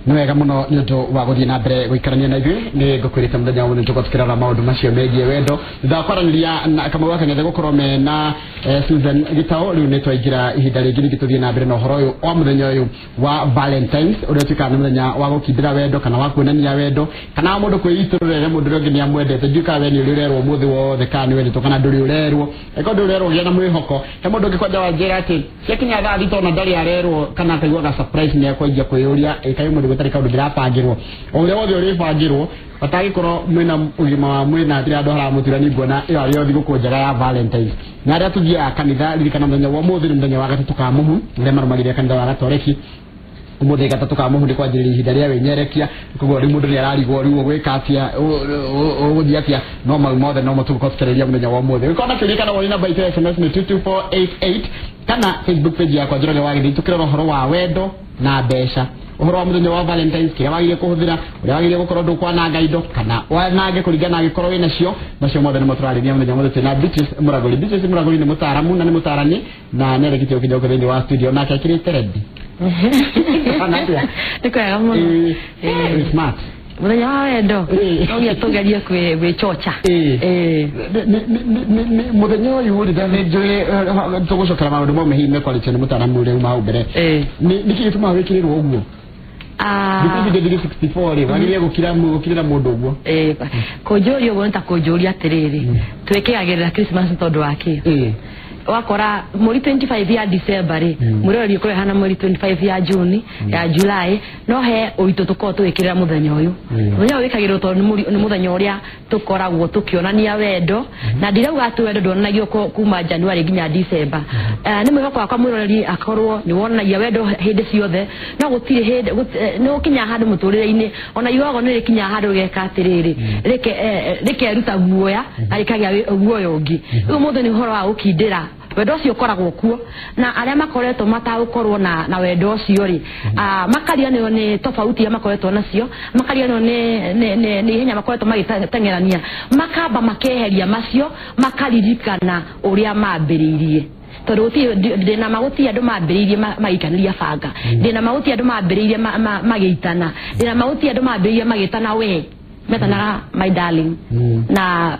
Nĩ wega mũno nĩ ũndũ wa gũthiĩ na mbere gũikarania na ithuĩ. Nĩ ngũkwĩrĩte mũthenya wa ũmũthĩ tũkorwo tũkĩrora maũndũ macio megiĩ wendo. Thutha wa kwaranĩria na Kamau wa Kang'ethe gũkorwo mena Susan Gitau, rĩu nĩ twaingĩra ihinda rĩngĩ ningĩ tũthiĩ na mbere na ũhoro ũyũ wa mũthenya ũyũ wa Valentines, ũrĩa ũtuĩkaga nĩ mũthenya wa gũkindĩra wendo kana wa kuonania wendo kana wa mũndũ kwĩitũrũra ere mũndũ ũrĩa ũngĩ nĩ amwendete. Ndiũĩ kana we nĩ ũrĩ ũrerwo ũmũthĩ wothe kana nĩ wendetwo kana ndũrĩ ũrerwo. Angĩkorwo ndũrĩ ũrerwo gĩa na mwĩhoko. He mũndũ ũngĩ kwanja wanjĩra atĩ ciakinya thaa thita ona ndarĩ arerwo kana akaiguaga surprise, nĩ akwanjia kwĩyũria ĩ kaĩ mũndũ gũtarĩ kaũndũ ndĩrabangĩrwo. O ũrĩa wothe ũrĩbangĩrwo batagĩkorwo mwĩna ũgima wa mwĩrĩ na hatirĩ handũ haramũtura, nĩ nguona ĩyo arĩ yo thigũkũ njega ya Valentines. Na arĩa tũthiaga kanitha, ririkana mũthenya wa ũmũthĩ nĩ mũthenya wa gatatũ ka mũhu, arĩa marũmagĩrĩra kanitha wa Gatoreki. Ũmũthĩ gatatũ ka mũhu nĩ kwanjĩrĩria ihinda rĩa wĩnyerekia, koguo rĩu mũndũ nĩ ararigwo rĩu ũgwĩka atĩa, ũgũthiĩ atĩa, no mau mothe no tũgũkorwo tũkĩarĩria mũthenya wa ũmũthĩ. Ũngĩkorwo na kĩũria kana woni, namba itũ ya SMS nĩ 22488 kana Facebook page yakwa Njoroge wa Gĩthii, tũkĩrora ũhoro wa wendo na mbeca, ũhoro wa mũthenya wa Valentines, kĩrĩa wagĩrĩire kũhũthĩra, ũrĩa wagĩrĩire gũkorwo ndũkwananga indo kana wanange kũringana angĩkorwo wĩ nacio. Macio mothe nĩmo tũrarĩria mũthenya wa ũmũthĩ. Twĩna Beatrice Mũragũri. Beatrice Mũragũri nĩ mũtaaramu na nĩ mũtaarani na nĩ arĩkĩtie gũkinya gũkũ thĩinĩ wa studio nake akĩrĩte ready. Kana atĩa? Nĩ kwega mũno. Ĩĩ, smart. Mũthenya wa wendo no nginya tũgerie gwĩchocha. Mũthenya ũyũ rĩ, nĩ njũĩ tũgũcokera maũndũ mamwe hihi mekwarĩtio nĩ mũtaaramu ũrĩa uma hau mbere. Nĩkĩ gĩtũmaga wĩkĩrĩrwo ũguo? Thikũ ici 364 rĩ, wagĩrĩire gũkira gũkirĩra mũndũ ũguo? Kũnjũria ũguo nĩ ta kũnjũria atĩrĩrĩ, twĩkĩragĩrĩra Christmas nĩ tondũ wa kĩ? Wakora mweri 25 ya December rĩ, mwĩroreri ũkorwo hana mweri 25 ya June, ya July, no he ũritũ tũkorwo tũgĩkĩrĩra mũthenya ũyũ. Mũthenya ũyũ wĩkagĩrwo tondũ nĩ mũthenya ũrĩa tũkoragwo tũkĩonania wendo, na ndirauga atĩ wendo ndwonanagio kuma January nginya December. Nĩ mwĩhoko wakwa mwĩroreri akorwo nĩ wonanagia wendo hĩndĩ ciothe, no gũtirĩ hĩndĩ nĩ gũkinya handũ mũtũrĩre-inĩ ona igogo nĩ rĩkinya handũ rĩgeka atĩrĩrĩ, rĩkeruta guoya na rĩkagĩa guoya ũngĩ. Rĩu ũmũthĩ nĩ ũhoro wa gũkindĩra wendo ũcio ũkoragwo kuo, na arĩa makoretwo matagũkorwo na wendo ũcio rĩ, makariganĩrwo nĩ tofauti iria makoretwo nacio, makariganĩrwo nĩ ihenya makoretwo magĩteng'erania, makamba makeheria macio, makaririkana ũrĩa mambĩrĩirie, tondũ gũtirĩ ndĩna ma gũtirĩ andũ mambĩrĩirie magĩikanĩria banga, ndĩna ma gũtirĩ andũ mambĩrĩirie magĩitana, ndĩna ma gũtirĩ andũ mambĩrĩirie magĩtana we metanaga my darling na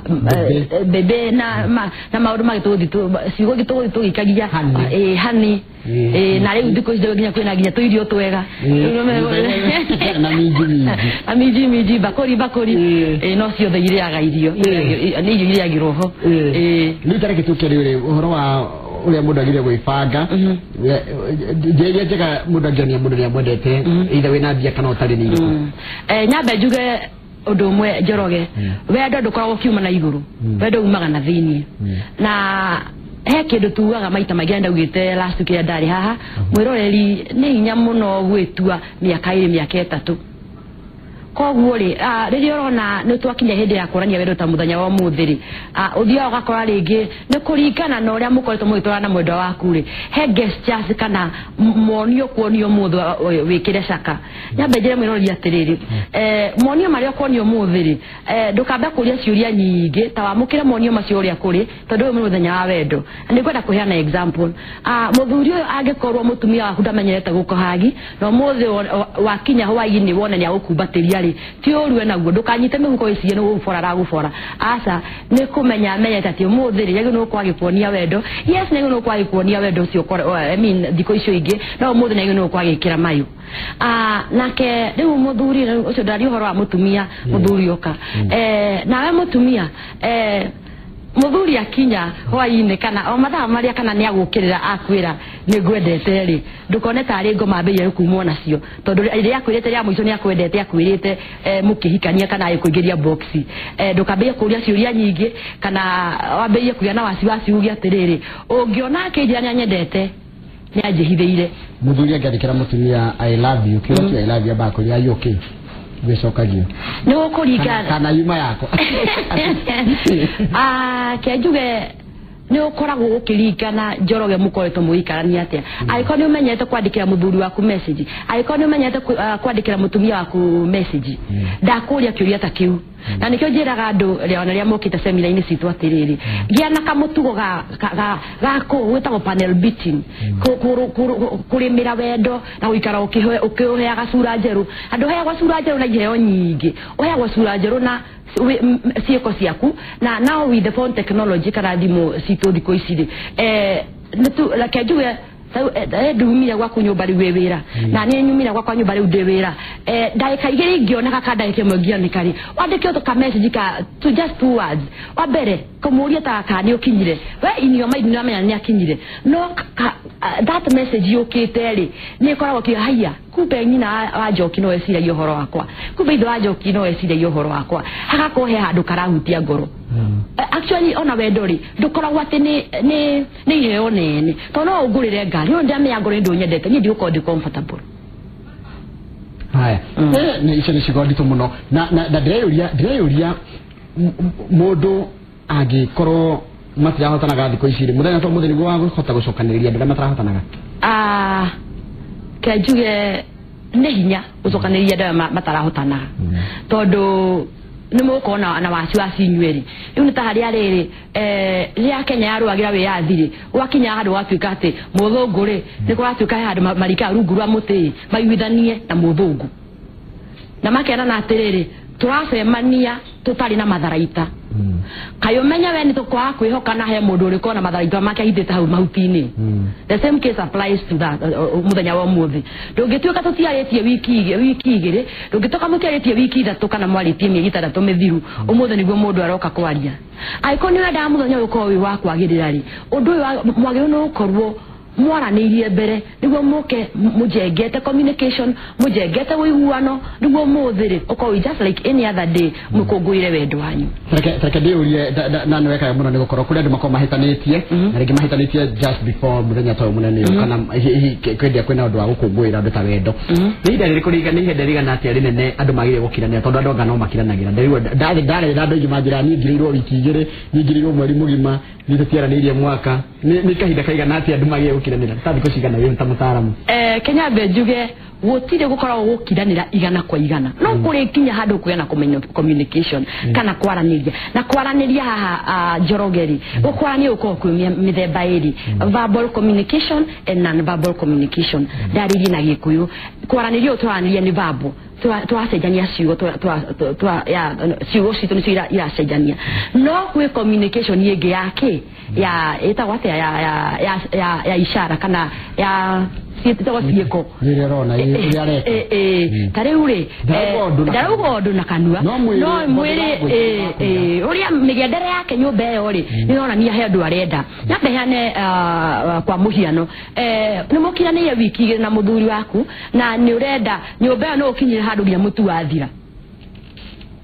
bebe na maũndũ mangĩ tũgũthiĩ ciugo ingĩ tũgũthiĩ tũgĩikagia. Honey. Honey. Na rĩu thikũ ici nginya kwĩna nginya tũirio twega. Na minji minji. Na minji minji, bakũri bakũri. No ciothe irĩaga irio. Nĩ irio irĩagĩrwo ho. Rĩu tareke tũke rĩu rĩ ũhoro wa ũrĩa mũndũ agĩrĩire gwĩbanga, njĩra iria njega mũndũ angĩonia mũndũ nĩ amwendete, either wĩna mbia kana ũtarĩ, nĩ irĩkũ? Nyambe njuge ũndũ ũmwe, Njoroge. Wendo ndũkoragwo ũkiuma na igũrũ. Wendo umaga na thĩiniĩ. Na he kĩndũ tugaga maita maingĩ, na ndaugĩte last week ĩrĩa ndarĩ haha, mwĩroreri, nĩ hinya mũno gwĩtua mĩaka 2, mĩaka 3. Koguo rĩ, rĩrĩa ũrona nĩ twakinya hĩndĩ ya kuonania wendo ta mũthenya wa ũmũthĩ rĩ, ũthiaga ũgakora rĩngĩ nĩ kũringana na ũrĩa mũkoretwo mũgĩtwarana na mwendwa waku rĩ, he gestures kana monio kuonio ũmũthĩ wĩkĩre caka. Nyambe njĩre mwĩroreri atĩrĩrĩ, monio marĩa ũkuonio ũmũthĩ rĩ, ndũkambe kũria ciũria nyingĩ, ta wamũkĩre monio macio ũrĩa kũrĩ, tondũ ũyũ nĩ mũthenya wa wendo. Na nĩ ngwenda kũheana example. Mũthuri ũyũ, angĩkorwo mũtumia waku ndamenyerete gũkũhagi, na ũmũthĩ wakinya hwaĩ-inĩ wone nĩ agũkumbatĩria rĩ, ti ũru enaguo, ndũkanyite mĩhuko wĩcirie nĩ gũgũbora aragũbora. Aca, nĩ kũmenya amenyete atĩ ũmũthĩ rĩ, nĩagĩrĩirwo nĩ gũkorwo agĩkuonia wendo. Yes, nĩagĩrĩirwo nĩ gũkorwo agĩkuonia wendo ũcio I mean, thikũ icio ingĩ, no ũmũthĩ nĩagĩrĩirwo nĩ gũkorwo agĩkĩra mayũ. Nake rĩu mũthuri rĩu ũcio, ndaria ũhoro wa mũtumia, mũthuri ũka, nawe mũtumia, mũthuri akinya hwaĩ-inĩ kana o mathaa marĩa kana nĩ agũkĩrĩra akwĩra nĩ ngwendete rĩ, ndũkone tarĩ ngoma ambĩrĩrie kumwo nacio, tondũ rĩrĩa akwĩrĩte rĩa mũico nĩ akwendete akwĩrĩte, mũkĩhikania kana agĩkũingĩria box, ndũkambĩrĩrie kũria ciũria nyingĩ kana wambĩrĩrie kũgĩa na wasiwasi uge atĩrĩrĩ, ũngĩona akĩnjĩra nĩ anyendete, nĩ anjĩhithĩire. Mũthuri angĩandĩkĩra mũtumia "I love you", kĩũria ti "I love you", ambaga kũria "Are you okay?" Gwĩcokagio. Nĩ gũkũringana kana yuma yakwa. Ke njuge Nĩ ũkoragwo ũkĩringana Njoroge mũkoretwo mũgĩikarania atĩa. Angĩkorwo nĩ ũmenyete kwandĩkĩra mũthuri waku message, angĩkorwo nĩ ũmenyete kwandĩkĩra mũtumia waku message, ndakũria kĩũria ta kĩu. Na nĩkĩo njĩraga andũ ona rĩrĩa mokĩte seminar-inĩ citũ atĩrĩrĩ, gĩa na kamũtugo ga gwĩtagwo panel beating, kũrĩmĩra wendo na gũikara ũkĩũheaga cura njerũ. Andũ ũheagwo cura njerũ na iheo nyingĩ, ũheagwo cura njerũ na ciĩko ciaku. Na now with the phone technology kana thimũ citũ thikũ ici rĩ, reke njuge ndumire gwaku nyũmba rĩu wĩ wĩra, na niĩ nyumire gwakwa nyũmba rĩu ndĩ wĩra, ndagĩka igĩrĩ ingĩoneka ka ndagĩka ĩmwe ingĩoneka rĩ, wandĩke tũ ka message ka to just two words. Wa mbere kũmũria ta kana nĩ ũkinyire, we in your mind nĩ wamenya nĩ akinyire, no that message yũkĩte rĩ, nĩ ĩkoragwo kĩ haiya, kumbe nyina wa Njoki no eciragia ũhoro wakwa, kumbe ithe wa Njoki no eciragia ũhoro wakwa, hagakorwo he handũ karahutia ngoro. Actually ona wendo rĩ, ndũkoragwo atĩ nĩ iheo nene, tondũ no ũngũrĩre ngari, no ndamenya ngoro nĩ ndũnyendete, niĩ ndigũkorwo ndĩ comfortable. Haya, nĩ icio nĩ ciugo nditũ mũno, na ndĩreyũria mũndũ angĩkorwo matirahotanaga thikũ ici rĩ, mũthenya ta ũmũthĩ nĩguo wahota gũcokanĩrĩria andũ arĩa matarahotanaga? Ke njuge nĩ hinya gũcokanĩrĩria andũ aya matarahotanaga, tondũ nĩ mũgũkorwo na wasiwasi inyuĩ rĩ. Rĩu nĩ ta harĩa rĩrĩ, rĩrĩa Kenya yarũagĩra wĩyathi rĩ, gwakinya handũ gwatuĩka atĩ mũthũngũ rĩ, nĩ kũratuĩka he handũ marikaga rungu rwa mũtĩ maiguithanie na mũthũngũ, na makerana atĩrĩrĩ, tũracemania tũtarĩ na matharaita. Kaĩ ũmenye we nĩ tũkwaga kwĩhoka na he mũndũ ũrĩkorwo na matharaita make ahithĩte hau mahuti-inĩ. The same case applies to that mũthenya wa ũmũthĩ. Ndũngĩtuĩka tũtiarĩtie wiki igĩrĩ, ndũngĩtuĩka mũtiarĩtie wiki ithatũ kana mwarĩtie mĩeri ĩtandatũ mĩthiru, ũmũthĩ nĩguo mũndũ aroka kwaria. Angĩkorwo nĩ wendaga mũthenya ũyũ ũkorwo wĩ wa kwagĩrĩra rĩ, ũndũ ũyũ mwagĩrĩirwo nĩ gũkorwo mwaranĩirie mbere nĩguo mũke mũjengete communication, mũjengete ũiguano, nĩguo ũmũthĩ rĩ ũkorwo just like any other day mũkũngũĩre wendo wanyu. Reke ndĩũrie, na nĩ wekaga mũno nĩ gũkorwo kũrĩ andũ makoragwo mahĩtanĩtie, na rĩngĩ mahĩtanĩtie just before mũthenya ta ũyũ mũnene ũyũ, kana hihi kwĩndia kwĩna ũndũ wa gũkũngũĩra ũndũ ta wendo. Nĩ ihinda rĩrĩkũ nĩ ihinda rĩigana atĩa rĩnene andũ magĩrĩire gũkiranĩra, tondũ andũ anga no makiranagĩra? Ndĩraigua ndarĩ na andũ aingĩ manjĩraga niĩ ngirĩirwo wiki igĩrĩ, niĩ ngirĩirwo mweri mũgima, niĩ tũtiaranĩirie mwaka. Nĩ kahinda kaigana atĩa andũ magĩrĩire gũkiranĩra? Ta thikũ cigana wĩ ta mũtaaramu? Kenya mbe njuge gũtirĩ gũkoragwo gũkiranĩra igana kwa igana, no kũrĩ kinya handũ kũgĩa na communication kana kwaranĩria. Na kwaranĩria haha, Njoroge rĩ, gũkwaranĩria gũkoragwo kwĩ mĩthemba ĩrĩ, verbal communication and non verbal communication. Ndarĩrie na Gĩkũyũ, kwaranĩria ũyũ tũraranĩria nĩ verbal, tũracenjania ciugo, ciugo citũ nĩcio iracenjania. No kwĩ communication ĩngĩ ya kĩ ya ĩtagwo atĩa, ya ishara kana ya ciĩtagwo ciĩko. Rĩrĩa ũrona ũrĩa areka. Ta rĩu rĩ, Ndarauga ũndũ na ndarauga ũndũ na kanua, no mwĩrĩ, no mwĩrĩ, body language. Ũrĩa mĩgendere yake nyũmba ĩyo rĩ, nĩ ĩronania he ũndũ arenda. Nyambe heane kwa mũhiano, nĩ mũkiranĩire wiki igĩrĩ na mũthuri waku, na nĩ ũrenda nyũmba ĩyo no ũkinyire handũ nginya mũtu wathira.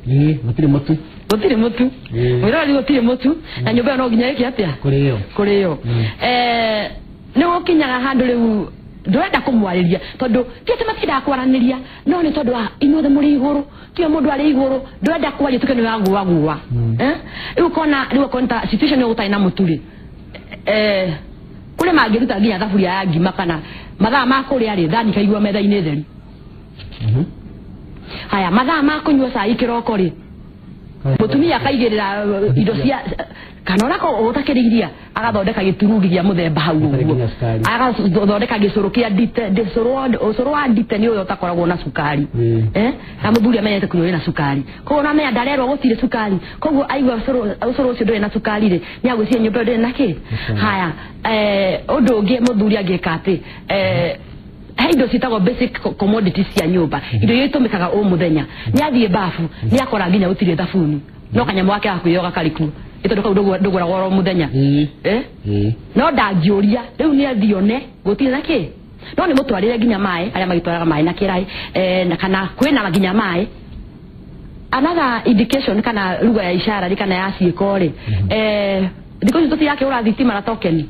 Ĩĩ, gũtirĩ mũtu. Gũtirĩ mũtu. Mwĩrori, gũtirĩ mũtu, na nyũmba ĩyo no nginya ĩke atĩa? Kũrĩo. Kũrĩo. Nĩ gũkinyaga handũ rĩu ndũrenda kũmwarĩria, tondũ ti atĩ matindaga kwaranĩria, no nĩ tondũ wa inyuothe mũrĩ igũrũ, tiwe mũndũ arĩ igũrũ, ndũrenda kwaria tuke nĩ wagũagũa. Rĩu ũkona rĩu okorwo nĩ ta situation ĩyo gũtarĩ na mũtu rĩ, kũrĩ mangĩruta nginya thaburia ya ngima, kana mathaa ma kũrĩa rĩ, thani ikaigwo metha-inĩ theri. Haya, mathaa ma kũnyua cai kĩroko rĩ, mũtumia akaigĩrĩra indo cia kana onako ũtakĩrĩ iria, agathondeka gĩturungi gĩa mũthemba hau Gĩtarĩ ũguo, nginya cukari. Agathondeka gĩcũrũ kĩa ndite. Ũcũrũ wa ndite nĩ ũyũ ũtakoragwo na cukari. Na mũthuri amenyete kũnyua wĩna cukari, koguo ona amenya ndarerwo gũtirĩ cukari, koguo aigua ũcũrũ ũcio ndũrĩ na cukari rĩ, nĩ agwĩciria nyũmba ĩyo ndĩrĩ na kĩ. Haya, ũndũ ũngĩ mũthuri angĩka atĩ, he indo ciĩtagwo basic commodities cia nyũmba, indo iria itũmĩkaga o mũthenya, nĩ athiĩ bafu nĩ akora nginya gũtirĩ thabuni, no kanyamũ gake ga kwĩyoga karĩ kuo, nĩ tondũ kau ndũgũragwo oro mũthenya. No ndangĩũria rĩu nĩ athiĩ one gũtirĩ na kĩ, no nĩ mũtwarĩre nginya maĩ, arĩa magĩtwaraga maĩ na kĩraĩ, na kana kwĩna nginya maĩ. Another indication kana lugha ya ishara rĩ, kana ya ciĩko rĩ, thikũ ici tũtirakĩgũra thitima na tokeni,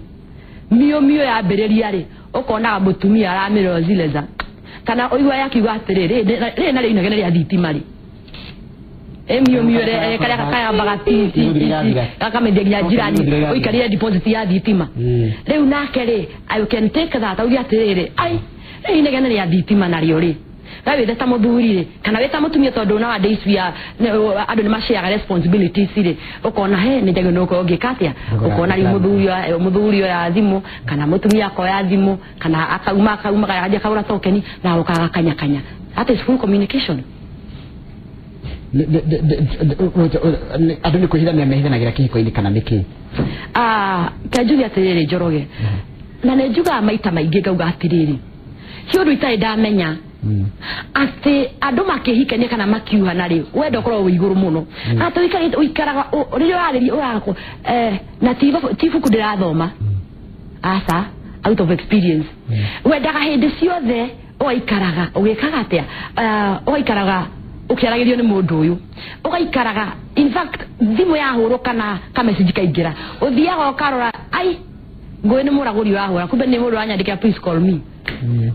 mio mio yambĩrĩria rĩ, ũkonaga mũtumia aramĩrwo zile za kana ũigua yakiuga atĩrĩrĩ, rĩrĩ narĩo inegene rĩa thitima rĩ. emiumire karia kayambaga ti gakamendia nginya jirani ũikarire deposit ya thitima. Rĩu nake rĩ, I can take that auge atĩrĩrĩ, ai rĩu inegene rĩa thitima narĩo rĩ, we wĩte ta mũthuri rĩ kana wĩ ta mũtumia, tondũ nowadays we are andũ nĩ mashareaga responsibilities rĩ, ũkona he nĩ njagĩrĩirwo nĩ gũkorwo ngĩka atĩa, ũkona rĩu mũthuri oya thimũ kana mũtumia akoya thimũ kana akauma agathiĩ akagũra tokeni na agoka agakanyakanya. That is full communication. Andũ nĩ kwĩhithania mehithanagira kĩhiko-inĩ kana nĩkĩ? Ke njuge atĩrĩrĩ Njoroge, na nĩ njugaga maita maingĩ ngauga atĩrĩrĩ, ci ũndũ itarĩ ndamenya atĩ andũ makĩhikania kana makiuhana rĩ, wendo ũkoragwo wĩ igũrũ mũno, atĩ ũikaraga rĩrĩa ũrarĩria ũrakwo na ti ibuku ndĩrathoma, aca, out of experience, wendaga hĩndĩ ciothe ũgaikaraga ũgĩkaga atĩa, ũgaikaraga ũkĩaragĩrio nĩ mũndũ ũyũ, ũgaikaraga in fact thimũ yahũrwo kana ka message kaingĩra, ũthiaga ũkarora, ai ngũĩ nĩ mũragũri ũrahũra, kumbe nĩ mũndũ ũranyandĩkĩra please call me.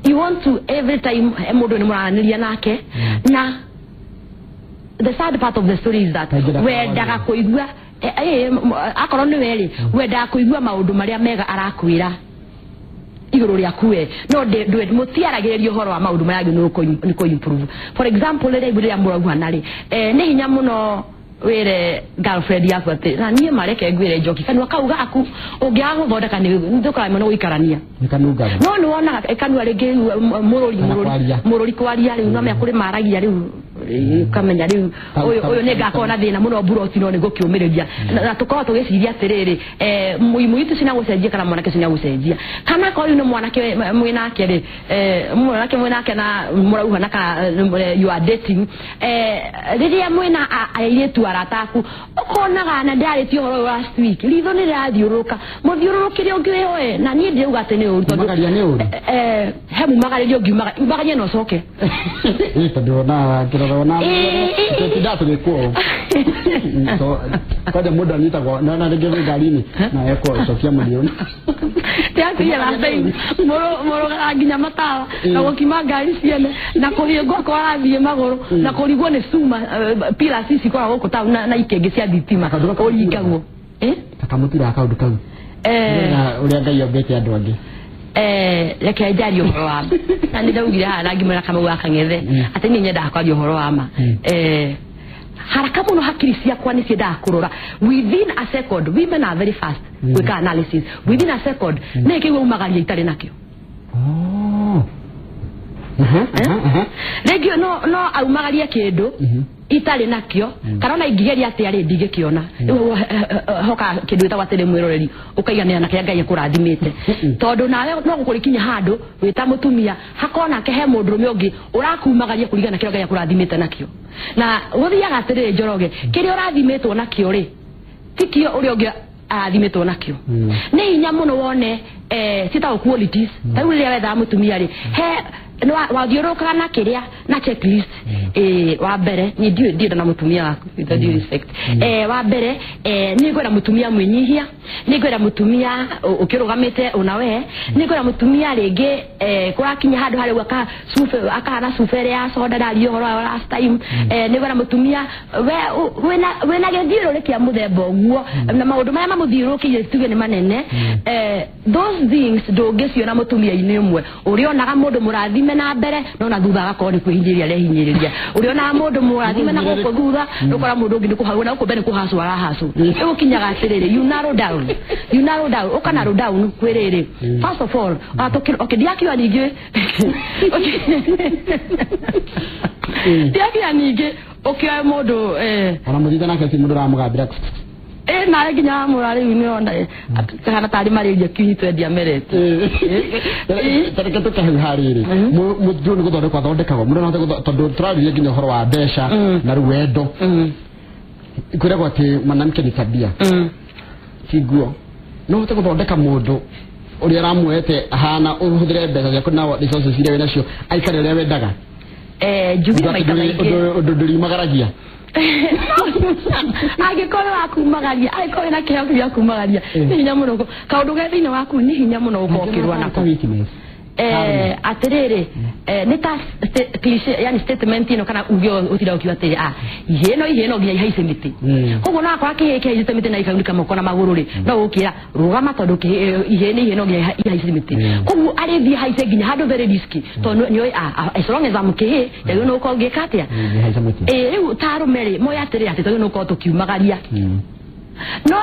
You want to every time mũndũ nĩ mũraranĩria nake. Na the sad part of the story is that wendaga kũigua akorwo nĩ we rĩ, wendaga kũigua maũndũ marĩa mega arakwĩra igũrũ rĩaku we, no mũtiaragĩrĩria ũhoro wa maũndũ marĩa agĩrĩirwo nĩ kũ improve. For example, rĩrĩa rĩrĩa mũrauhana rĩ, nĩ hinya mũno wĩre girlfriend yaku atĩ na niĩ mareke ngwĩre njoki kanua kau gaku ũngĩaga gũthondeka nĩ tũkaramwo nĩ gũikarania, no nĩ wonaga kanua rĩngĩ mũrũri kwaria rĩu no menya kũrĩ maragia rĩu ukamenya rĩu ũyũ nĩ ngakorwo na thĩna mũno mburoti no nĩ ngũkĩũmĩrĩria, na tũkorwo tũgĩciria atĩrĩrĩ, mũirĩtu ũcio nĩagũcenjia kana mwanake ũcio nĩagũcenjia, kana akorwo rĩu nĩ mwanake mwĩnake rĩ, mwanake mwĩnake na mũrauhana kana you are dating, rĩrĩa mwĩna airĩtu arata aku ũkonaga na ndĩrarĩtie ũhoro ũyũ last week, ritho nĩ rĩrathiũrũrũka mũthiũrũrũkĩre ũngĩ wĩhoe, na niĩ ndĩrauga atĩ nĩ ũru tondũ he mumagarĩrie ũngiumagarie na ũcoke tondũ ona kĩrora ona tinda tũgĩkwo kwanja mũndũ anyitagwo na rĩngĩ wĩ ngari-inĩ na ekwo cokia mũriũ ndiakinya last time mũrũgaga nginya matawa na gũkima ngari ciene na kũhĩngwo kwa arathiĩ magũrũ na kũrigwo nĩ cuma pillars ici ikoragwo gũkũ taũni na ikĩngĩ cia thitima ũringagwo kamũtira kaũndũ kau ũrĩa Ngai ombĩte andũ angĩ. Reke njarie ũhoro wa ma, na nĩ ndaugire haha na ngĩmwĩra Kamau wa Kang'ethe atĩ niĩ nyendaga kwaria ũhoro wa ma. Haraka mũno hakiri ciakwa nĩ ciendaga kũrora within a second. Women are very fast gwĩka analysis within a second, nĩ kĩu aumagaria itarĩ nakĩo. Rĩngĩ no aumagarie kĩndũ itarĩ nakĩo, kana ona ingĩgeria atĩa rĩ ndingĩkĩona. Rĩu hoka kĩndũ gĩtagwo atĩrĩ mwĩroreri, ũkaiganĩra na kĩrĩa Ngai akũrathimĩte, tondũ nawe no gũkũrĩkinya handũ wĩ ta mũtumia hakorwo nake he mũndũrũme ũngĩ ũrakumagaria kũringana na kĩrĩa Ngai akũrathimĩte nakĩo. Na gũthiaga atĩrĩrĩ Njoroge, kĩrĩa ũrathimĩtwo nakĩo rĩ ti kĩo ũrĩa ũngĩ arathimĩtwo nakĩo. Nĩ hinya mũno wone ciĩtagwo qualities. Ta rĩu rĩrĩa wethaga mũtumia rĩ, he wathiũrũrũkaga na kĩrĩa na checklist. Wa mbere niĩ ndiũĩ ndienda na mũtumia waku with all due respect. Wa mbere nĩ ngwenda mũtumia mwĩnyihia, nĩ ngwenda mũtumia ũkĩrũgamĩte ona we, nĩ ngwenda mũtumia rĩngĩ kũrakinya handũ harĩa akahana cuba ĩrĩa ya soda ndaria ũhoro wayo last time. Nĩ ngwenda mũtumia wĩna gĩthiũrũrĩ kĩa mũthemba ũguo na maũndũ marĩa mamũthiũrũrũkĩirie tuge nĩ manene. Those things ndũngĩciona mũtumia-inĩ ũmwe. Ũrĩonaga mũndũ mũrathime na mbere no na thutha agakorwo nĩ kwĩhinyĩrĩria arehinyĩrĩria, ũrĩonaga mũndũ mũrathime na gũkũ thutha ũkora mũndũ ũngĩ nĩ kũhagwo na gũkũ mbere nĩ kũhacwo arahacwo. Rĩu ũkinyaga atĩrĩrĩ, you narrow down, you narrow down, ũka narrow down kwĩ rĩrĩ. First of all, okay, ndiakiuga ningĩ ndiakiuga ningĩ ũkĩoe mũndũ ona mũthite nake ti mũndũ ũramũgambĩra nawe nginya wamũra rĩu nĩũrona kahana tarĩ marĩria kiunyitwo endia merete. Tareke tũke hau harĩrĩ mũndũ nĩ gũthondekwo athondekagwo mũndũ no ahote, tondũ tũraririe nginya ũhoro wa mbeca na rĩu wendo. Kwĩragwo atĩ mwanamke ni tabia ti nguo. No ũhote gũthondeka mũndũ ũrĩa ũramuoete ahana, ũhũthĩre mbeca ciaku na resources iria wĩnacio aikare ũrĩa wendaga. Njugire maita maingĩ ũndũ ndũriumagaragia. Angĩkorwo wakumagaria, angĩkorwo wĩna kĩheo kĩu gĩa kumagaria, nĩ hinya mũno kaũndũ ge thĩinĩ waku nĩ hinya mũno gũkorwo ũkĩrũa nako. Atiriri nĩ ta cliché, yani statement ĩno kana uge ũtira ũkiuga atĩrĩ ihĩ no nginya ihaice mĩtĩ. Koguo no akora kĩhĩ kĩhaicĩte mĩtĩ na ikaunĩka moko na magũrũ rĩ, no ũkĩra rũgama tondũ ihĩ nĩ ihĩ no nginya ihaice mĩtĩ. Koguo arĩthiĩ haice nginya handũ very risky tondũ nĩoĩ as long as am kĩhĩ rĩu no ũkorwo ũgĩka atĩa. Rĩu ta arũme rĩ moĩ atĩrĩ atĩ tondũ no ũkorwo tũkiumagaria no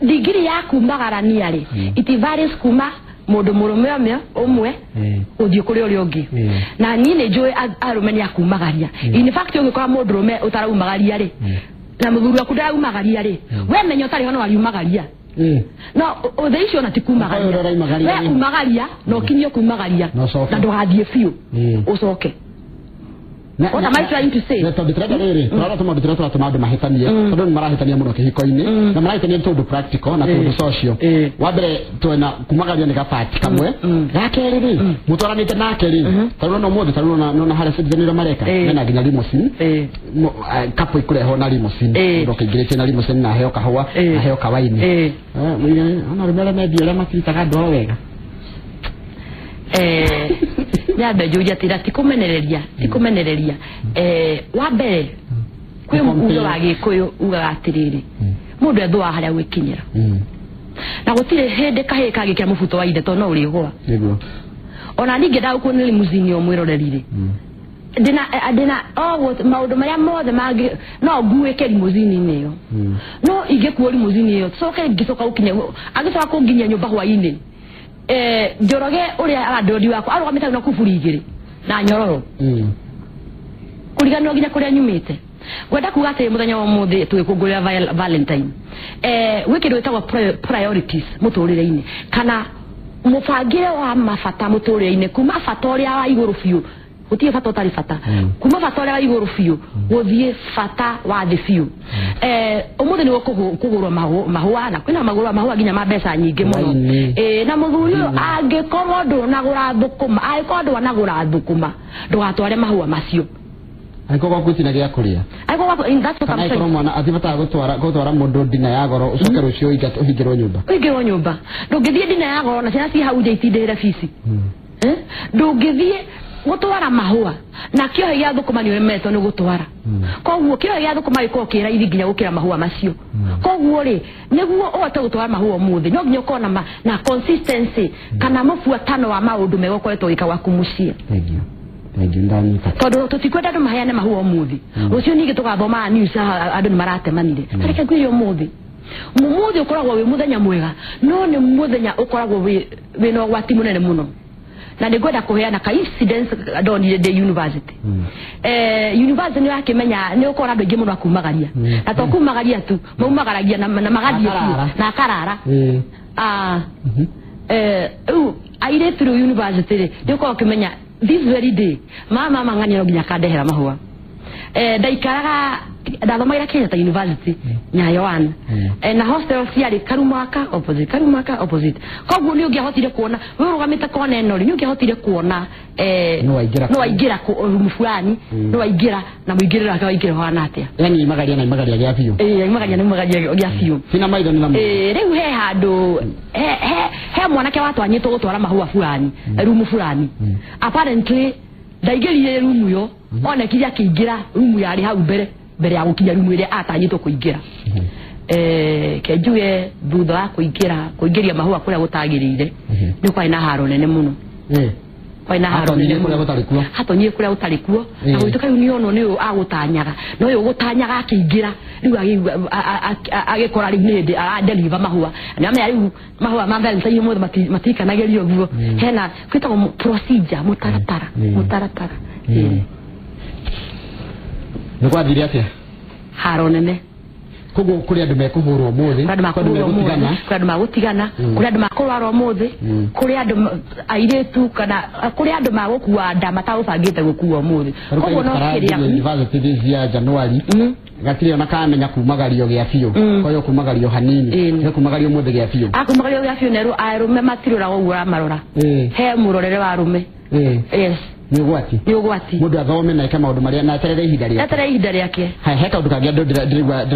digiri ya kumagarania rĩ it varies kuma mundu murume ũmwe ũthiĩ kũrĩ ũrĩa ũngĩ. Na niĩ nĩ njũĩ arũme nĩ akumagaria. In fact ũngĩkora mũndũ ũrũme ũtaraumagaria rĩ na mũthuri waku ndaraumagaria rĩ, we menya ũtarĩ ho no ariumagaria. No ũthĩ icio ona ti kumagaria, we umagaria na ũkinyie kumagaria na ndũgathiĩ biũ ũcoke. What am I trying to say? Tondũ tũrenda rĩrĩ tũrarora tũmaũndũ tũrĩa tũratũma andũ mahĩtanie, tondũ nĩ marahĩtania mũno kĩhiko-inĩ na marahĩtania nĩ tũndũ practical na tũndũ social. Wa mbere twena kumagaria nĩ gabati kamwe. Ga kerĩ rĩ mũtwaranĩte nake rĩ, tarĩu no mũthĩ tarĩu nona harĩa Citizen ũrĩa mareka mena nginya limousine, couple ikũrehwo na limousine, mũndũ akĩingĩrĩtie na limousine na aheo kahũa na aheo kawaini. Ona arũme arĩa mendia ũrĩa matiritaga andũ ao wega. Nyambe njuria atĩra ti kũmenereria wa mbere kwĩ uge wa Gĩkũyũ ugaga atĩrĩrĩ mũndũ ethũaga harĩa gwĩkinyĩra na gũtirĩ hĩndĩ kahĩĩ kangĩkĩra mũbuto wa ithe tondũ no ũrĩgũa. Ona ningĩ ndagũkuo nĩ limousine o mwĩroreri rĩ ndĩna o maũndũ marĩa mothe mangĩ no nguĩke limousine-inĩ ĩyo, no ingĩkuo limousine ĩyo coke ngĩcoka gũkinya agĩcoka kũnginyia nyũmba hwaĩ-inĩ Njoroge ũrĩa arandodi wakwa arũgamĩte hau na kuburi igĩrĩ na nyororo kũriganĩrwo nginya kũrĩa nyumĩte. Ngwenda kuga atĩ mũthenya wa ũmũthĩ tũgĩkũngũĩra Valentine gwĩ kĩndũ gĩtagwo priorities mũtũrĩre-inĩ kana mũbangĩre wa mabata mũtũrĩre-inĩ kuma bata ũrĩa wa igũrũ biũ, gũtirĩ bata ũtarĩ bata, kuma bata ũrĩa wa igũrũ biũ gũthiĩ bata wa thĩ biũ. Ũmũthĩ nĩguo kũgũrwo mahũa na kwĩna magũrwa mahũa nginya ma mbeca nyingĩ mũno. Na mũthuri ũyũ angĩkorwo ndũnagũra thũkũma, angĩkorwo ndwanagũra thũkũma ndũgatware mahũa macio. Angĩkorwo gwaku gũtirĩ gĩa kũrĩa, kana angĩkorwo mwana atibataga gũtwara mũndũ ndina ya goro ũcoke rũciũ ũhingĩrwo nyũmba, ũhingĩrwo nyũmba. Ndũngĩthiĩ ndina ya goro na ciana ciĩ hau nja itindĩrĩre bici. Ndũngĩthiĩ gũtwara mahũa na kĩohe gĩa thũkũma nĩ ũremetwo nĩ gũtwara. Koguo kĩohe gĩa thũkũma gĩkoragwo kĩ raithi nginya gũkĩra mahũa macio. Koguo rĩ nĩguo ũhote gũtwara mahũa ũmũthĩ no nginya ũkorwo na consistency kana mũbuatano wa maũndũ mega ũkoretwo ũgĩka gwaku mũciĩ. Tondũ tũtikwenda andũ maheane mahũa ũmũthĩ, rũciũ ningĩ tũgathomaga news andũ nĩ maratemanire. Tareke ngwĩre ũmũthĩ, mũthĩ ũkoragwo wĩ mũthenya mwega no nĩ mũthenya ũkoragwo wĩna ũgwati mũnene mũno. Na nĩngwenda kũheana ka incident ndonire ndĩ university. University nĩ wakĩmenya nĩ ũkora andũ aingĩ mũno akumagaria na to kumagaria tu maumagaragia na magathiĩ biũ na akarara. Rĩu airĩtu rĩu university rĩ nĩ ũkoragwo ũkĩmenya this very day mama mang'ania no nginya akandehera mahũa. Ndaikaraga ndathomagĩra Kenyatta University Nyayo 1 na hostel ciarĩ Karumaka opposite, Karumaka opposite. Koguo nĩ ũngĩahotire kuona we ũrũgamĩte kona ĩno rĩ nĩ ũngĩahotire kuona no waingĩra rumu fulani, no waingĩra na mũingĩrĩre wake waingĩra ũhana atĩa. Yani imagaria na imagaria gĩa biũ. Imagaria na imagaria gĩa biũ. Sina maitho nĩ na rĩu he handũ he mwanake watwanyĩtwo gũtwara mahũa fulani rumu fulani. Apparently ndaingĩrire rumu ĩyo onekire akĩingĩra rumu yarĩ hau mbere ya gũkinya rumu ĩrĩa atanyĩtwo kũingĩra. Kenjuge thutha wa kũingĩria mahũa kũrĩa gũtagĩrĩire nĩ kwarĩ na haro nene mũno. Kwarĩ na haro nene kũrĩa gũtarĩ kuo, hatonyire kũrĩa gũtarĩ kuo na gũtuĩka rĩu nĩonwo nĩ ũyũ agũtanyaga na ũyũ ũgũtanyaga akĩingĩra rĩu agĩkora rĩu nĩ hĩndĩ aradeliver mahũa. Nĩamenya rĩu mahũa ma Valentine ũmũthĩ matikanagĩrio ũguo, hena kwĩtagwo procedure, mũtaratara, mũtaratara. Nĩ gwathire atĩa? Haro nene. Koguo kũrĩ andũ mekũhũrwo ũmũthĩ, kũrĩ andũ magũtigana, kũrĩ andũ makũrwara ũmũthĩ, kũrĩ andũ airĩtu kana kũrĩ andũ magũkua nda matagũbangĩte gũkua ũmũthĩ. Koguo no kĩrĩa university this year January gatirĩ ona kamenya kumagario gĩa biũ, koyo kumagario hanini, nĩ kumagario ũmũthĩ gĩa biũ. Akumagario gĩa biũ nerũ arũme matirora ũguo ũramarora. He mũrorere wa arũme. Yes. Nĩ ũgwati. Nĩ ũgwati. Mũndũ athome na eke maũndũ marĩa na eterere ihinda rĩake. Eterere ihinda rĩake. Hai, he kaũndũ kangĩ andũ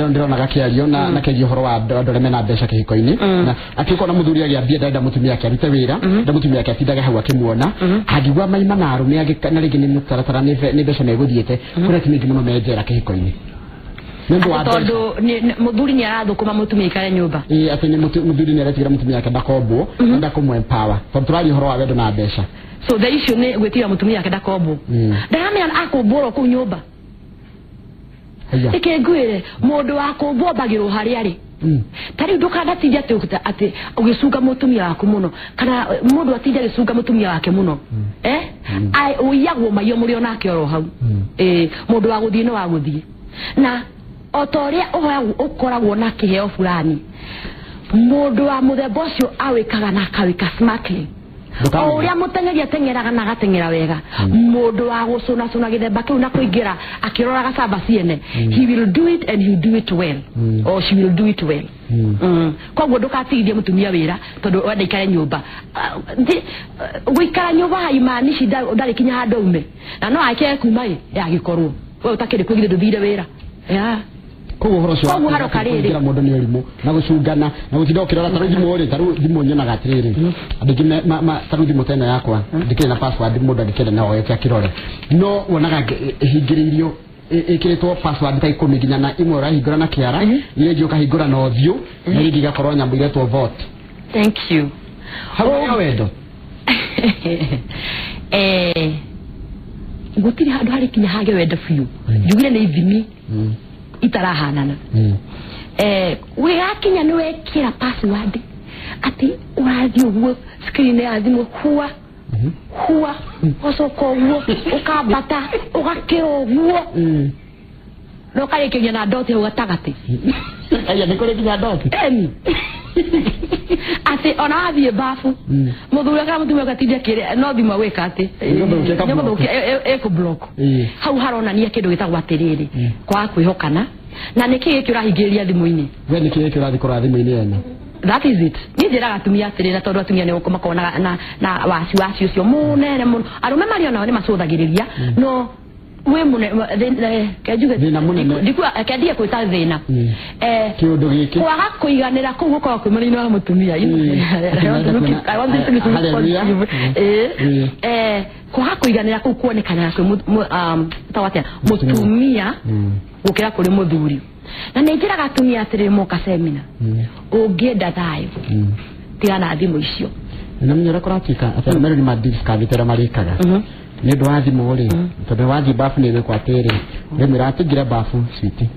ndĩrona gakĩario na kegiĩ ũhoro wa andũ arĩa mena mbeca kĩhiko-inĩ. Na atĩ ũkona mũthuri agĩambia ndarenda mũtumia ake arute wĩra, nda mũtumia ake atindage hau akĩmuona. Angiuga maima na arũme angĩ na rĩngĩ nĩ mũtaratara nĩ mbeca megũthiĩte, kũrĩ atumia aingĩ mũno me njera kĩhiko-inĩ. Nĩ ũndũ wa mbeca. Tondũ mũthuri nĩ arathũkũma mũtumia aikare nyũmba. Ĩĩ, atĩ nĩ mũthuri nĩ aretigĩra mũtumia ake ndakombwo, enda kũmũ empower. Tondũ tũraria ũhoro wa wendo na mbeca. So the issue nĩ gwĩtigĩra mũtumia ake ndakombwo. Ndaramenya akũmbwo oro kũu nyũmba. Reke ngwĩre, mũndũ wa kũmbwo ambagĩrwo harĩa arĩ. Ta rĩu ndũkanatinje atĩ ũgĩcunga mũtumia waku mũno, kana mũndũ atinde agĩcunga mũtumia wake mũno. Ũiyagwo maiyo mũrĩ onake oro hau. Mũndũ wa gũthiĩ nĩ wa gũthiĩ. Na o ta ũrĩa ũkoragwo na kĩheo fulani, mũndũ wa mũthemba ũcio awĩkaga na akawĩka smartly. O ũrĩa mũteng'eri ateng'eraga na agateng'era wega, mũndũ wa gũcũnacũna gĩthemba kĩu na kũingĩra akĩroraga camba ciene, he will do it and he will do it well, or she will do it well. Koguo ndũgatigithie mũtumia wĩra tondũ wenda ikare nyũmba. Gũikara nyũmba haimaanici ndarĩ kinya handũ aume, na no ake kuma ĩ yagĩkorwo we ũtakĩrĩ kwĩgithĩ ndũthire wĩra. Koguo ũhoro ũcio Koguo haroka rĩrĩ. Kũingĩra mũndũ nĩ ũrimũ na gũcungana na gũtinda ũkĩrora ta rĩu thimũ rĩ, ta rĩu thimũ nyonaga atĩrĩrĩ, andũ aingĩ ta rĩu thimũ ta ĩno yakwa ndikĩrĩ na password, mũndũ angĩkĩenda no oke akĩrore, no wonaga ĩhingĩrĩirio ĩkĩrĩtwo password ta 10 nginya na imwe ũrahingũra na kĩara, iria ingĩ ũkahingũra na ũthiũ, na iria ingĩ igakorwo nyamũ iretwo vote. Thank you. Hau nĩ wendo. Gũtirĩ handũ harĩ kinya hage wendo biũ. Njugire nĩ ithimi itarahanana. Wĩgakinya nĩ wekĩra password atĩ ũrathiĩ ũguo screen ya thimũ hua hua ũgacoka ũguo ũkambata ũgakĩra ũguo na ũkarĩkĩria na dot hau gatagatĩ. Aya, nĩ kũrĩ nginya dot? Ĩni. Atĩ ona wathiĩ bafu mũthuri kana mũtumia ũgatinda akĩrĩa no thimũ agwĩka atĩ Nĩgũthũkia ĩkũ block. Hau haronania kĩndũ gĩtagwo atĩrĩrĩ, kwaga kwĩhokana. Na nĩkĩ gĩkĩ ũrahingĩrĩria thimũ-inĩ? We nĩkĩ gĩkĩ ũrathiĩ kũrora thimũ-inĩ ene? That is it. Niĩ njĩraga atumia atĩrĩrĩ, tondũ atumia nĩ makoragwo na waciwaci ũcio mũnene mũno. Arũme marĩ onao nĩ macũthagĩrĩria, no wĩ mũnene, kenjuge Thĩna mũnene. Kendige gwĩta thĩna. Kĩũndũ gĩkĩ. Kwaga kũiganĩra kũu gũkoragwo kwĩ mwena-inĩ wa mũtumia. I want this to be Hallelujah. positive. Kwaga kũiganĩra kũu kuonekanaga kwĩ mũtumia gũkĩra kũrĩ mũthuri. Na nĩ njĩraga atumia atĩrĩrĩ moka semina, ũngĩenda thayũ tigana na thimũ icio. Na menya ũrĩa kũratuĩka atĩ arũme rĩu nĩ madiscoverĩte ũrĩa marĩkaga. Nĩ ũndũ wa thimũ rĩ, tondũ wathiĩ bafu nĩ ĩgwĩkwo atĩrĩ, rĩmwĩra atũingĩre bafu sweetie.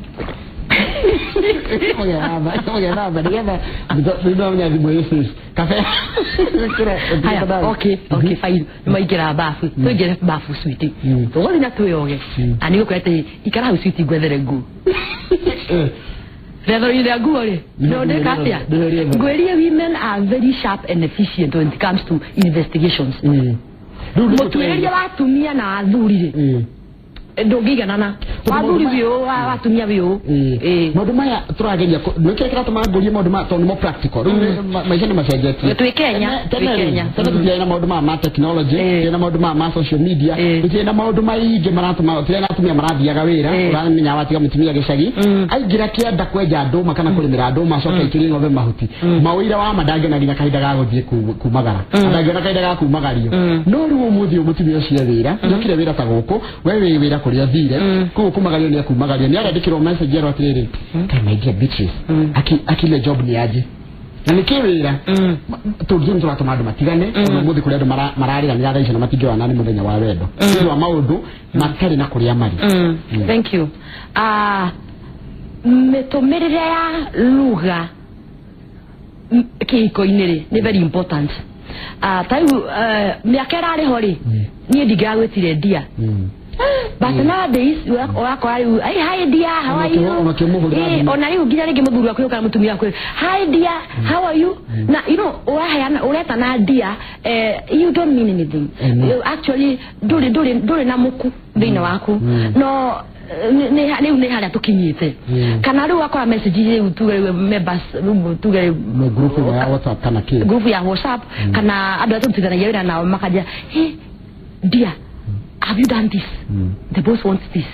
Ũgethamba nĩgetha nĩndamenya thimũ ĩ safe. Kabe Haya, okay, okay, fine. Nĩ maingĩra bafu, tũingĩre bafu sweetie. Tũgũthiĩ na twĩyoge. Na nĩ gũkwĩra atĩ ikara hau sweetie ngwethere nguo. Rethero-inĩ rĩa nguo rĩ, no ndĩka atĩa? Ngwĩrie women are very sharp and efficient when it comes to investigations. Mũtuĩrĩria wa atumia na athuri rĩ, ndũngĩiganana. Wathuri wĩ ũũ, wa atumia wĩ ũũ. Maũndũ maya tũrageria nĩ kĩrĩa kĩratũma ngũrie maũndũ maya tondũ nĩmo practical. Rĩu maica nĩ macenjetie. Twĩ Kenya, twĩ Kenya. Tene tũtiarĩ na maũndũ maya ma technology, tũtiarĩ na maũndũ maya ma social media, tũtiarĩ na maũndũ maingĩ maratũma, tũtiarĩ na atumia marathiaga wĩra, ũramenya watiga mũtumia gĩcagi, aingĩra kĩanda kwenja ndũma kana kũrĩmĩra ndũma, acoke aikĩrie ng'ombe mahuti. Mawĩra wa ma ndangĩona nginya kahinda ga gũthiĩ kumagara. Ndangĩona kahinda ga kumagario. No rĩu ũmũthĩ ũyũ mũtumia ũcio e wĩra, nĩokire wĩra ta gũkũ, we wĩ wĩra kũrĩa athire, koguo kumagario nĩ akumagario, nĩ arandĩkĩrwo message erwo atĩrĩrĩ, kai my dear Beatrice, akile job ni aje? Na nĩkĩ wĩra? Tondũ nĩ tũratũma andũ matigane, ona ũmũthĩ kũrĩ andũ mararĩranĩra thaa icio na matingĩonana nĩ mũthenya wa wendo. Nĩ ũndũ wa maũndũ matarĩ na kũrĩa marĩ. Thank you. Mĩtũmĩrĩre ya lugha kĩhiko-inĩ rĩ nĩ very important. Ta rĩu mĩaka ĩrarĩ ho rĩ, niĩ ndingĩragwĩtire dear. But nowadays ũrakora rĩu, hey, hi dear, how are you? Ona rĩu nginya rĩngĩ mũthuri waku kana mũtumia waku, hi dear, how are you? Na you know, ũraheana ũretana dear, you don't mean anything. You actually ndũrĩ na mũku thĩinĩ waku. No rĩu nĩ harĩa tũkinyĩte. Kana rĩu wakora message rĩu tuge rĩu members rĩu tuge rĩu group ya WhatsApp kana kĩ? Group ya WhatsApp kana andũ arĩa tũrutithanagia wĩra nao makanjĩra, hey dear, Have you done this? The boss wants this.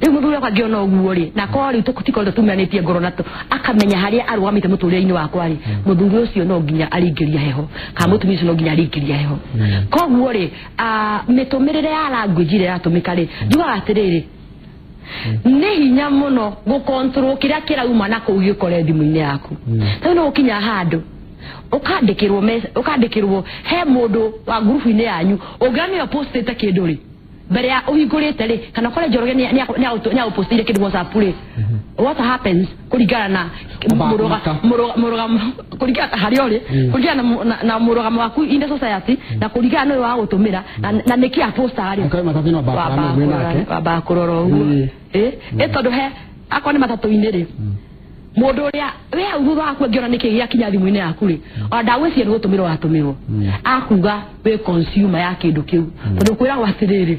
Rĩu mũthuri wakwa ngĩona ũguo rĩ, na korwo rĩu tũtikorwo tumanĩtie ngoro na akamenya harĩa arũgamĩte mũtũrĩre-inĩ wakwa rĩ, mũthuri ũcio no nginya aringĩria heho, kana mũtumia ũcio no nginya aringĩria heho. Koguo rĩ, mĩtũmĩrĩre ya language ĩrĩa ĩratũmĩka rĩ, njugaga atĩrĩrĩ, nĩ hinya mũno gũcontrol kĩrĩa kĩrauma na kũu gĩkore thimũ-inĩ yaku. Rĩu no ũkinya handũ ũkandĩkĩrwo he mũndũ wa ngurubu-inĩ yanyu ũngĩona nĩwe postĩte kĩndũ rĩ, mbere ya ũhingũrĩte rĩ, kana kore Njoroge nĩ agũpostĩire kĩndũ WhatsApp rĩ, what happens kũringana na mũrũgamo, kũringana na harĩa ũrĩ, kũringana na mũrũgamo waku in the society, na kũringana na ũyũ wa gũtũmĩra na nĩkĩ aposta rĩ, wambaga kũrora ũguo. Ĩ tondũ he akorwo nĩ matatũ-inĩ rĩ, mũndũ ũrĩa wĩ hau thutha waku angĩona nĩkĩ gĩakinya thimũ-inĩ yaku rĩ, ona ndagwĩciria nĩ gũtũmĩrwo watũmĩrwo, akuga wĩ consumer ya kĩndũ kĩu. Tondũ kwĩragwo atĩrĩrĩ,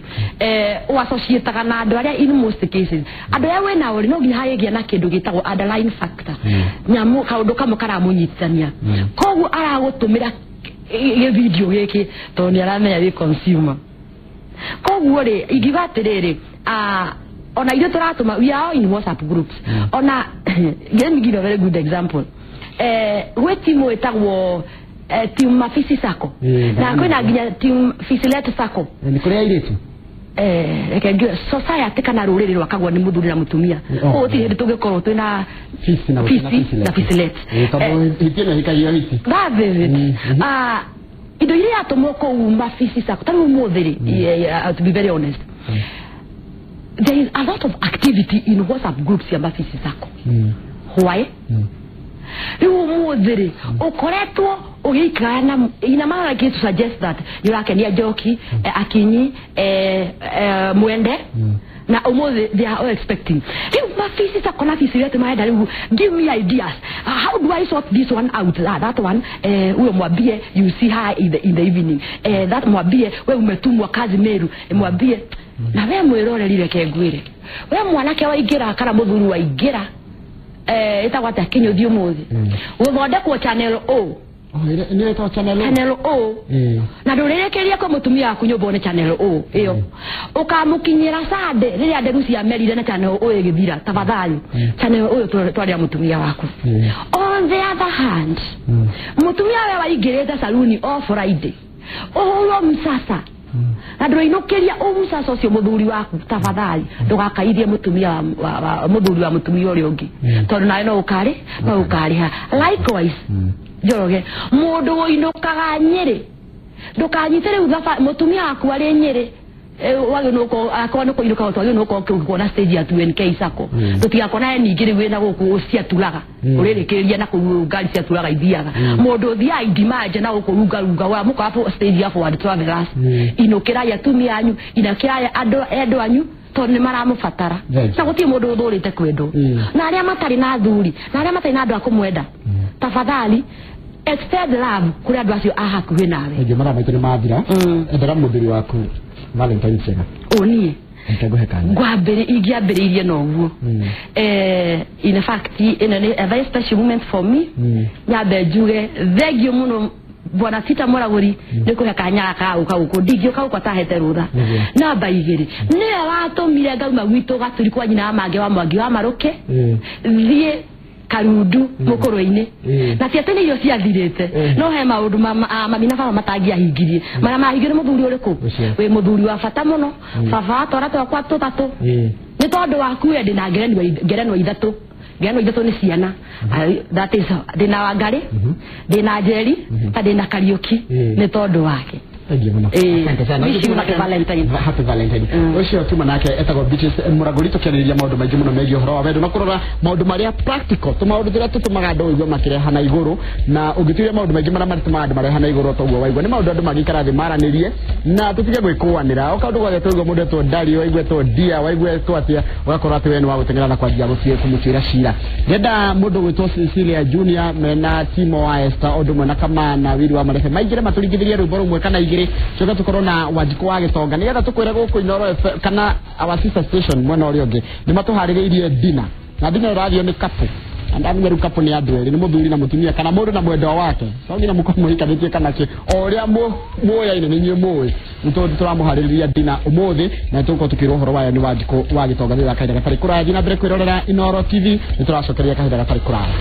ũassociataga na andũ arĩa in most cases andũ arĩa wĩ nao rĩ, no nginya hagĩgĩa na kĩndũ gĩtagwo underlying factor, nyamũ kaũndũ kamwe karamũnyitithania. Koguo aragũtũmĩra gĩvideo gĩkĩ tondũ nĩ aramenya wĩ consumer. Koguo rĩ, ingiuga atĩrĩrĩ, ona ithuĩ tũratũma, we are all in WhatsApp groups. Ona let me give a very good example. Gwĩ timu ĩtagwo team Mafisi Sacco, na kwĩna nginya team Fisilet Sacco. Nĩ kũrĩ airĩtu? Reke ngiuge society kana rũrĩrĩ rwakagwo nĩ mũthuri na mũtumia. Koguo gũtirĩ hĩndĩ tũngĩkorwo twĩna Fisi na Fisi na Fisilet. Tondũ hiti ĩno ĩhikagio hiti. That is it. Indo iria iratũmwo kũu Mafisi Sacco, ta rĩu ũmũthĩ rĩ, to be very honest, there is a lot of activity in WhatsApp groups ya Mafisi Sacco. Why? Rĩu ũmũthĩ rĩ, ũkoretwo ũgĩikara na ina maana like to suggest that nĩũrakenia Njoki, Akinyi, Mwende, na ũmũthĩ they are all expecting. Rĩu Mafisi Sacco na Fisi yote marenda rĩu, give me ideas. How do I sort this one out? That one, huyo mwambie you see her in the evening. That mwambie we umetumwa kazi Meru. Mwambie na we mwĩroreri, reke ngwĩre, we mwanake waingĩra kana mũthuri waingĩra ĩtagwo atĩa kĩnyũthi ũmũthĩ gũthondekwo channel O. Nĩ ĩtagwo channel O? Channel O. Na ndũrĩrĩkĩrie kwa mũtumia waku nyũmba one channel O ĩyo, ũkamũkinyĩra Sunday rĩrĩa nderu ciamerire na channel O ĩgĩthira. Tafadhali, channel O twarĩra mũtumia waku. On the other hand, mũtumia we waingĩrĩte saluni o Friday, ũhũrwo msasa na ndũrainũkĩria ũmũcaca ũcio mũthuri waku, tafadhali ndũgakaithie mũtumia wa mũthuri wa mũtumia ũrĩa ũngĩ, tondũ nawe no ũkarĩ no ũkarĩha. Likewise, Njoroge, mũndũ ũinũkaga Nyĩrĩ, ndũkanyite rĩu mũtumia waku arĩ Nyĩrĩ, wagĩrĩirwo akorwo nĩ kũinũka twagĩrĩirwo nĩ gũkorwo kuona stage ya 2NK Sacco, tũtigakorwo ningĩ rĩu wĩna gũkũ ciaturaga ũrĩrĩkĩrĩria na kũu ngari ciaturaga ithiaga, mũndũ ũthiaga indimanje na gũkũ rungarunga wa mũkora stage ya Forward Travelers. Inũkĩrai atumia anyu, inũkĩrai andũ endwa anyu, tondũ nĩ maramũbatara, na gũtirĩ mũndũ ũthũrĩte kwendwo. Na arĩa matarĩ na athuri na arĩa matarĩ na andũ a kũmwenda, tafadhali extend love kũrĩ andũ acio a hakuhĩ nawe. Thengiũ, mathaa maitũ nĩ mathira. Endera mũthuri waku Valentine njega. Ũniĩ Reke ngũhe kanya. Ngwambĩrĩ ingĩambĩrĩirie na ũguo, in fact ĩno nĩ a very special moment for me. Nyambe njuge thengiũ mũno bwana Peter Mũragũri nĩ kũhe kanya gaka gũka gũkũ, ndingĩũka gũkũ atahete rũtha. Namba igĩrĩ, nĩwe watũmire ngauma gwitũ Gaturi kwa nyina wa Mange wa Mwangi wa Marũke, thiĩ Karundu mũkũrũ-inĩ, na ti atĩ nĩ irio ciathirĩte, no he maũndũ mami na baba matangĩahingirie, marĩa mahingirio nĩ mũthuri ũrĩkũ wĩ mũthuri wa bata mũno, baba wa twana twakwa tũtatũ. Nĩ tondũ waku we ndĩna ngerenwa ithatũ. Ngerenwa ithatũ nĩ ciana. That is, ndĩna Wangarĩ, ndĩna Njeri, na ndĩna Kariũki, nĩ tondũ wake. Thengiũ mũno. Asante sana. Wish you happy Valentine. Happy Valentine. Ũcio tuma nake etagwo Beatrice Mũragũri, tũkĩarĩrĩria maũndũ maingĩ mũno megiĩ ũhoro wa wendo na kũrora maũndũ marĩa practical, tũmaũndũ tũrĩa tũtũmaga andũ ũigue makĩreha na igũrũ, na ũngĩtuĩria maũndũ maingĩ marĩa matũmaga andũ mareha na igũrũ, toguo waigua nĩ maũndũ andũ mangĩikara thĩ maranĩrie na tũtige gwĩkũanĩra. O kaũndũ gothe twaigua mũndũ etwo Dario, waigua etwo Dia, waigua etwo atĩa, ũgakorwo atĩ we nĩ wa gũteng'era na kwanjia gũthiĩ kũmũtuĩra cira. Ndĩrenda mũndũ gwĩtwo Cecilia Junior mena Timo wa Esther ũndũ ũmwe na Kamana Wiri wa Marebe maingĩre matũringithĩrie rwĩmbo rũmwe kana igĩrĩ, coke tũkorwo na Wanjikũ wa Gĩtonga nĩgetha tũkwĩre gũkũ Inooro FM kana our sister station mwena ũrĩa ũngĩ nĩ matũharĩrĩirie dinner, na dinner ĩrathiĩ nĩ couple. Na ndamenya rĩu couple nĩ andũ erĩ, nĩ mũthuri na mũtumia kana mũndũ na mwendwa wake, to nginya mũkorwo mũhikanĩtie kana kĩ, o ũrĩa mũyaine nĩ inyuĩ mũĩ. Nĩ tũramũharĩrĩria dina ũmũthĩ na tũgũkorwo tũkĩrwo ũhoro wayo nĩ Wanjikũ wa Gĩtonga thutha wa kahinda gatarĩ kũraya. Thiĩ na mbere kwĩrorera Inooro TV, nĩ tũracokeria kahinda gatarĩ kũraya.